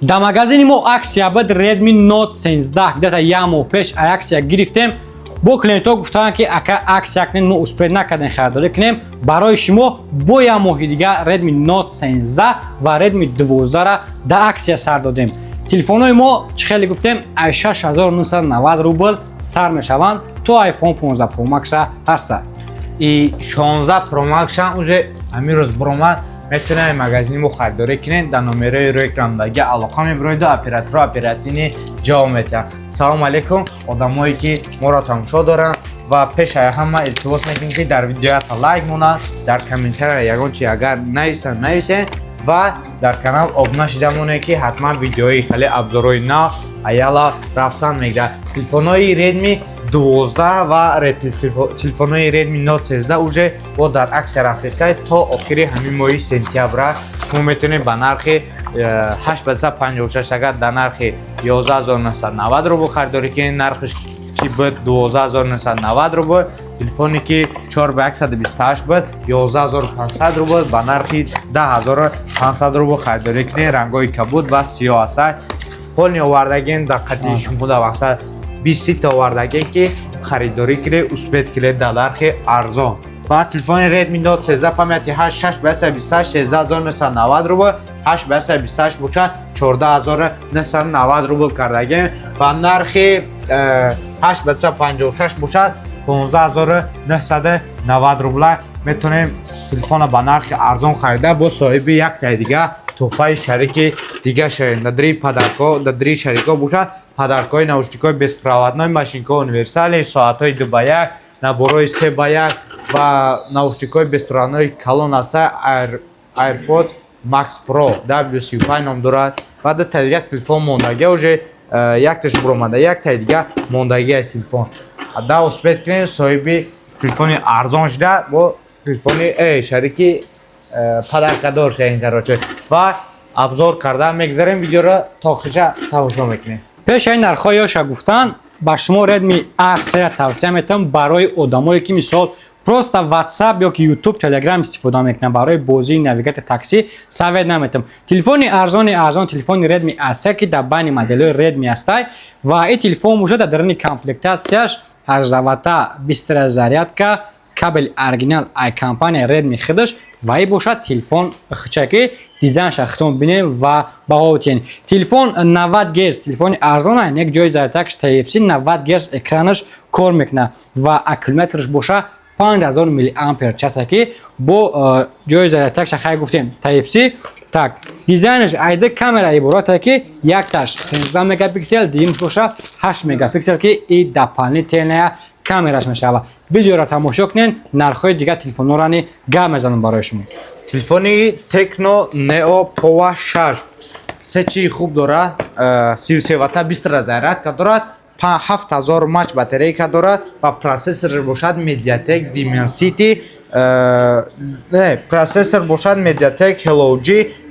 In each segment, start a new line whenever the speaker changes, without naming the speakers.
Дар магазини мо акция буд. Redmi Note 13 где-то як моҳ пеш акция гирифтем. Бо клиентҳо гуфтанд, ки ака, акция кунем, мо успеть накардем харидорӣ кунем. Барои шумо бо як моҳи дига Redmi Note 13 ва Redmi 12-ра дар акция сар додем. Телефонҳои мо, чӣ хеле гуфтем, аз 6990 рубл сар мешаванд, то iPhone 15 Pro Max ҳастанд.
И 16 Pro Max ҳам уже ҳамин рӯз биромад, метавонед магазини мо харидорӣ кунед. Дар номерои рӯи экрандагӣ алоқа мебироиду операторо оперативно ҷавоб медиҳанд. Салому алейкум, одамое ки моро тамошо доранд, ва пешаи ҳама илтимос мекунем, ки дар видеоята лайк монанд, дар комментария ягон чи агар нависанд, нависед ва дар канал обуна шида монед, ки ҳатман видеои хеле обзорҳои нав аяла рафтан мегирад. Телефонҳои Redmi 12 ва телефонҳои Redmi Note 13 уже бо дар акция рафтесай. То охири ҳамин моҳи сентябра шумо метавонед ба нархи 8 ба 56, агар дар нархи 11 990 рубл харидорӣ кунед, нархиш ки буд 12 990 рубл. Телефоне ки 4 ба 128 буд, 11 500 рубл, ба нархи 10 500 рубл харидорӣ кунед. Рангҳои кабуд ва сиёҳ ҳастад. Полный овардагин дар қати шумо, дар мақсад 20 та овардагин, ки харидорӣ кунед, успеть кунед дар нархи арзон. Ва телефони Redmi Note 13 памяти 8, 6 ба 128, 13 990 рубл, 8 ба 128 бошад, 14 990 рубл кардагин ва нархи 8 ба 156 бошад, 15 990 рубла. Метавонем телефона ба нархи арзон харида, бо соҳиби яктаи дига тӯҳфаи шарики дига шавем. Дар дри подарко, дар дри шарико бошад, подаркои наушникҳои беспроводной, машинкаҳои универсальный, соатҳои 2 ба 1, наборҳои 3 ба 1 ва наушникҳои беспроводной калон аста. AirPod Max Pro W35 ном дорад ва дута дига телефон мондагия, уже якташ буромада, яктаи дига мондагия телефон. Да успеть кунед, соҳиби телефони арзон шуда, бо телефони шарики подаркадор шавем. Короче, ва обзор карда мегзарем, видеоро то охириша тамошо мекунем.
Пеш ин нархҳои ёша гуфтан, ба шумо Redmi A3 тавсия метавам барои одамое ки, мисол, просто WhatsApp ёки YouTube, Telegram истифода мекунанд. Барои бозии навигатор, такси совет наметавам. Телефони арзони арзон, телефони Redmi A3, ки дар байни моделҳои Redmi ҳастай, ва ин телефон бошад, дар даруни комплектатсияш 18 ватта быстрая зарядка, кабели оригинал ай компания Redmi худаш, ва ин бошад телефон хчаки дизайнша худтон бинем ва баҳо тиҳен. Телефон 90 герц, телефони арзон, як ҷои зарядкаш Type-C, 90 герц экранаш кор мекунад ва аккумулятораш боша 5000 миллиампер часа, ки бо ҷои зарядкаша хай гуфтем, Type-C. Так, дизайнаш айда камера иборат, ки якташ 13 мегапиксел, дуюмаш боша 8 мегапиксел, ки и дополнительная камераш мешава. Видеоро тамошо кунед, нархҳои дигар телефонҳоро ни гап мезанам барои шумо.
Телефони Tecno Neo Power 6 се чии хуб дорад: 33 ватта быстрая зарядка дорад, 7000 мАч батарейка дорад ва процессор бошад MediaTek Dimensity, не, процессор бошад MediaTek Helio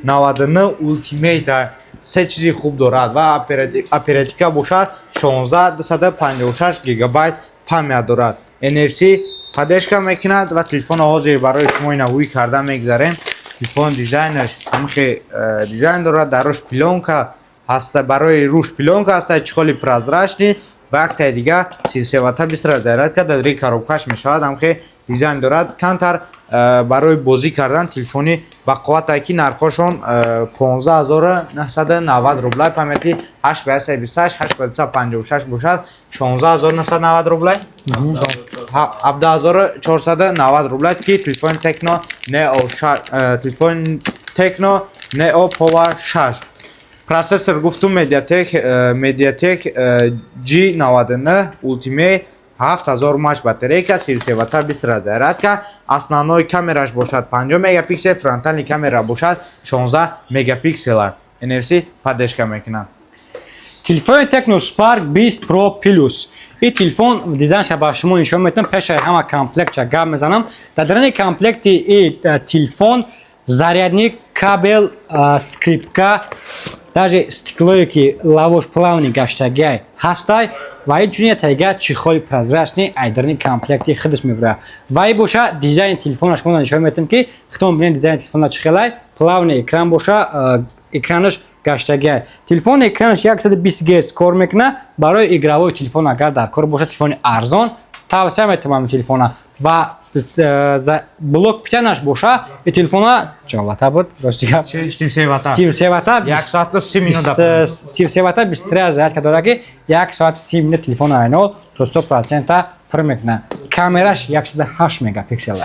G99 Ultimate. Се чизи хуб дорад ва оперативка бошад 16, 256 гигабайт память дорад, NFC поддержка мекунад. Ва телефоно ҳозир барои шумо ина ҳуй карда мегзарем. Телефон дизайнаш ҳамихе дизайн дорад, дар руш плёнка ҳаста, барои руш плёнка ҳаста, чехоли прозрачный ва яктаи дига 33 ватта быстрая зарядка дар дри коробкаш мешавад. Ҳамихе дизайн дорад. Камтар барои бозӣ кардан телефони бақуввате, ки нархҳошон 15 990 рублай, памяти 8 ба 128, 8 ба 256 бошад 16 990 рублай, 17 490 рублай, ки телефони Tecno Neo, телефони Tecno Neo Power 6. Процессор гуфтум, MediaTek G99 Ultimate, 7000 мАч батарейка, 33 ватта быстрая зарядка. Основной камераш бошад 50 мегапиксел, фронтальный камера бошад 16 мегапиксела, NFC поддержка мекунад.
Телефони Tecno Spark 20 Pro Plus. Ин телефон дизайнша ба шумо нишон медиҳам. Пешаи ҳама комплектша гап мезанам. Дар даруни комплекти ин телефон зарядник, кабел, скрепка, даже стеклое, ки лавош плавный гаштагиай ҳастай, ва инчунин тайга чехоли прозрачный ай даруни комплекти худаш мебурад. Ва ин боша дизайни телефона шумо нишон медиҳам, ки худтон бинед дизайни телефона чӣ хелай. Плавный экран боша, экранаш Гаштагиай телефон экранаш 120 Гц кор мекунад. Барои игровой телефон агар дар кор бошад, телефони арзон тавсия метавонам телефона. Ва блок питания ш боша, и телефона чанд вата буд, рости гап?
33 вата.
33 вата.
1 соату 30 минута.
33 вата, 23 зарядка дорад, ки 1 соат 30 минут телефон айнол то 100% пур мекунад. Камераш 108 мегапиксел.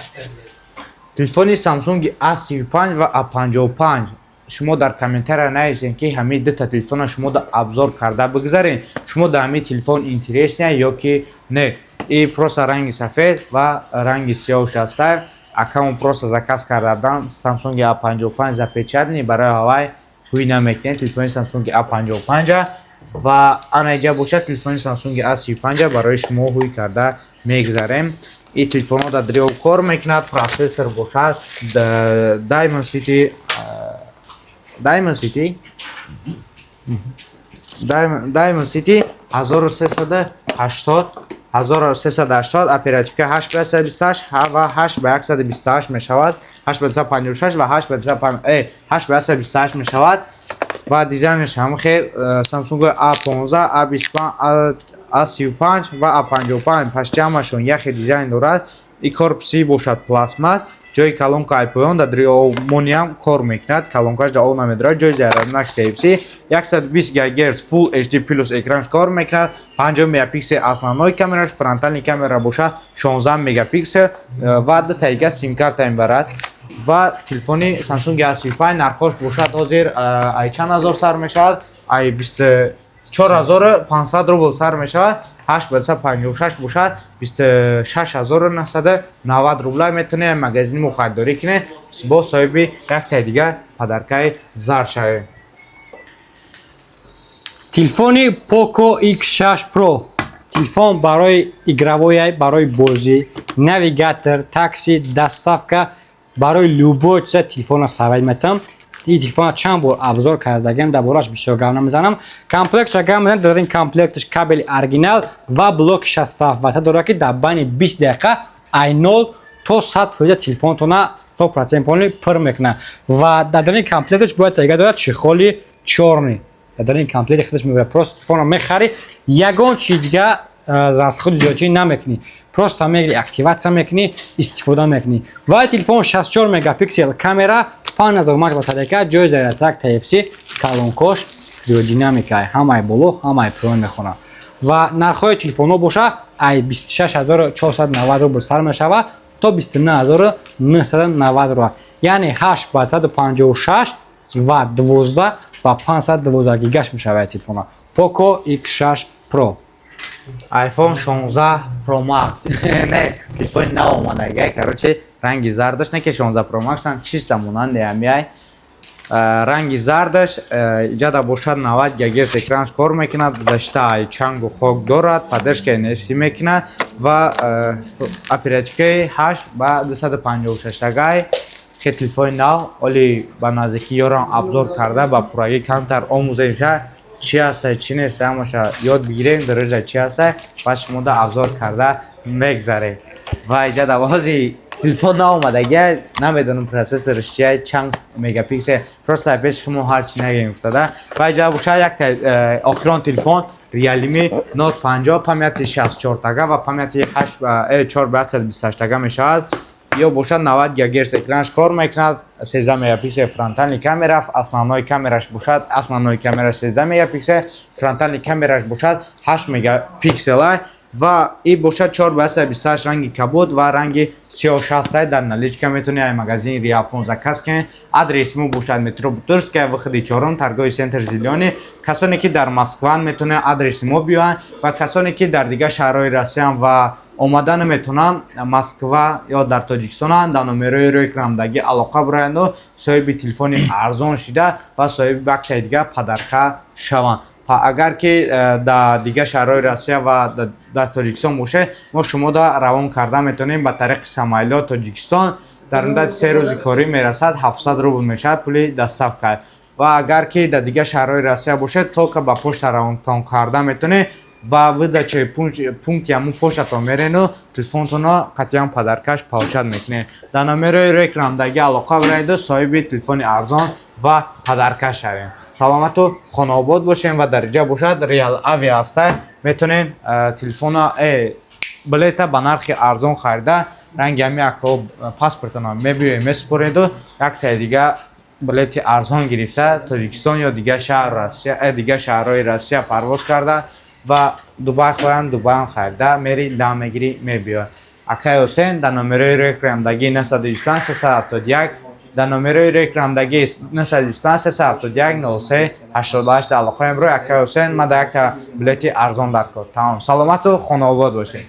Телефони Samsung A35 ва A55. Шумо дар комментария нависед, ки ҳамин дута телефона шумо да обзор карда бигзаред, шумо да ҳамин телефон интересен ё ки не. И просто ранги сафед ва ранги сиёҳш аста. Акамон просто заказ кардадан Samsung A55 запечатанный, барои ҳавай ҳуй намекунед телефони Samsung A55. Ва ана иҷа бошад телефони Samsung A35, барои шумо ҳуй карда мегзарем. И телефонҳо дар дрио кор мекунад. Процессор бошад Dimensity 1380, 1380, оперативка 8 ба 128 ва 8 ба 128 мешавад, 8 ба 256 ва 8 ба 205, 8 ба 128 мешавад. Ва дизайнаш ҳам хел Samsung A15, A25, A35 ва A55 пас ҷамъашон яхе дизайн дорад. И корпуси бошад пластмасс, ҷои колонка ай поён дар дриомониам кор мекунад, колонкаш дар об намедорад. Ҷои заряднаш Type-C, 120 ГГц Full HD плюс экранш кор мекунад, 50 мегапиксел основной камераш, фронтальный камера бошад 16 мегапиксел ва ду тайга симкарта мебарад. Ва телефони Samsung A35 нархош бошад ҳозир ай чанд ҳазор сар мешавад? Ай 24 500 рубл сар мешавад. 8 ба 256 бошад 26 990 рубла. Метавонед магазини мо харидорӣ кунед, бо соҳиби яктаи дигар подаркаи зард шавед.
Телефони Poco X6 Pro, телефон барои игровой, барои бозӣ, навигатор, такси, доставка, барои любой чиза телефона совет метам. Ин телефона чанд бор обзор кардагем, дар бораш бисёр гап намезанам. Комплектша гап мезанам. Дар ин комплекташ кабели оригинал ва блоки 67 вата дорад, ки дар байни 20 дақиқа ай 0 то 100% телефонтона 100% полный пур мекунад. Ва дар ин комплекташ бояд тайга дорад чехоли чёрный, дар ин комплекти худаш мебарад. Просто телефонро мехарӣ, ягон чиз дига расходи зиёдчӣ намекунӣ, просто мегири, активация мекунӣ, истифода мекунӣ. Ва телефон 64 мегапиксел камера, 5000 мАч батарейка, ҷои зарядтак Type-C, колонкош стереодинамика, ҳамаи боло, ҳамаи поён мехонад. Ва нархҳои телефонҳо боша ай 26 490 рубл сар мешава то 29 990 рубл, яъне 8 ба 156 ва 12 ба 512 гигаш мешавад телефона Poco X6 Pro.
iPhone 16 Pro Max, не, телефони нав омадагай. Короче, ранги зардаш, не ки 16 Pro Max ам чиста монанди ҳамиай. Ранги зардаш иҷада бошад 90 ГГц экранш кор мекунад, защита ай чангу хок дорад, поддержка NFC мекунад ва оперативкаи 8 ба 256 тагай. Хе телефони нав, оли ба наздикӣ ёрам обзор карда, ба пуррагӣ камтар омӯзем ша, чи ҳаста, чи нест, ҳамаша ёд бигирем, дараҷа чи ҳаста, ва шумо да обзор карда мегзарем. Ва иҷа давози телефон наомадагия, намедонам процессорш чия, чанд мегапиксел, просто пеши мо ҳарчи нагем уфтада. Ва иҷа бошад якта охирон телефон Realme Note 50, памяти 64 тага ва памяти 8 4 ба 128 тага мешавад. Ё бошад 90 ГГц экранш кор мекунад, 13 мегапиксел фронтальный камера, основной камераш бошад, основной камераш 13 мегапиксел, фронтальный камераш бошад 8 мегапиксела. Ва и бошад 4 ба 128, ранги кабуд ва ранги сиёҳ шастай. Дар наличка метавонед ай магазини Реалфон заказ кунед. Адреси мо бошад метро Бутырская, выходи чорум, торговый центр Зелёный. Касоне ки дар Москван, метавонанд адреси мо биёянд ва касоне ки дар дигар шаҳрҳои Россиян ва омада наметавонанд Москва ё дар Тоҷикистонанд, дар номерои рӯи экрандагӣ алоқа бураянду соҳиби телефони арзон шида ва соҳиби бахшаи дигар подарка шаванд. Агар ки дар дигар шаҳрҳои Россия ва дар Тоҷикистон бошед, мо шумода равон карда метавонем ба тариқи самолёт Тоҷикистон. Дар муддати 3 рӯзи корӣ мерасад, 700 рубл мешавад пули доставка. Ва агар ки дар дигар шаҳрҳои Россия бошед, только ба почта равонтон карда метавонем ва выдачаи пункти ҳамун почтатон мерену телефонтонро қатъиян подаркаш получать мекунед. Дар номерои рӯи экрандагӣ алоқа бираеду соҳиби телефони арзон ва подарка шавем. Саломату хонаобод бошем. Ва дар инҷа бошад, Реал Авиа ҳаста, метонен телефона, билета ба нархи арзон харида, ранги ҳами ако паспортона мебиёед, месупореду, яктаи дига билети арзон гирифта, Тоҷикистон ё дигар шаҳр Россия, дигар шаҳрҳои Россия парвоз карда ва Дубай хоҳанд, Дубайам харида, мери, дам мегирӣ, мебиёд. Акай Ҳусен дар номерои рекламдагии 925 371, дар номерои рекламдагии 925 371 03 88 алоқа имрӯз. Акай Ҳусен, ман дар якта билети арзон дар кор. Тамом, саломату хонаобод бошед.